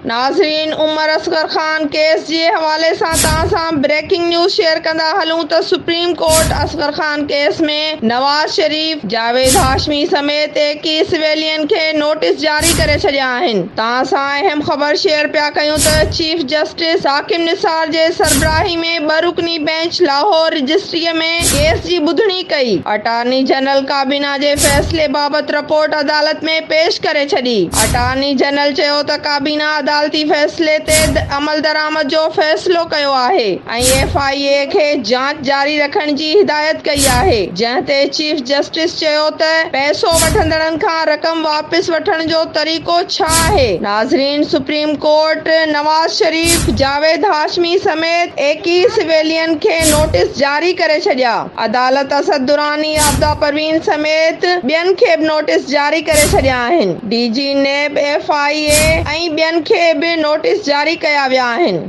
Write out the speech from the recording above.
ناظرين عمر اصغر خان ڪيس جي حوالي سان توهان سان بريڪنگ نيوز شيئر ڪندا هلون ته supreme court Asghar Khan case ۾ Nawaz Sharif, Javed Hashmi سميت 21 سويلين کي نوٽيس جاري ڪري ڇڏيا آهن. توهان سان اهم خبر شيئر پيا ڪيون ته چيف جسٽس ثاقب نثار جي سربراهي ۾ ٻه رڪني بينچ لاهور رجسٽري ۾ ڪيس جي ٻڌڻي ڪئي. اٽارني جنرل ڪابينا جي فيصلي بابت رپورٽ عدالت ۾ پيش ڪري ڇڏي. اٽارني جنرل چيو ته ڪابينا عدالتي فيصلي تي عملدرآمد جو فيصلو ڪيو آهي ۽ ايف I اي کي جاچ جاري رکڻ جي هدايت ڪئي آهي، جنهن تي چيف جسٽس چيو ته پئسو وٺندڙن کان رقم واپس وٺڻ جو طريقو ڇا آهي؟ ناظرين سپريم ڪورٽ نواز شريف، جاويد هاشمي سميت 21 سويلين کي نوٽيس جاري ڪري ڇڏيا. عدالت اسد دراني، عابده پروين سميت ٻين کي به نوٽيس جاري ڪري ڇڏيا آهن. D G NAB, F I A ۽ ٻين کي به نوٽيس جاري ڪيا ويا آهن.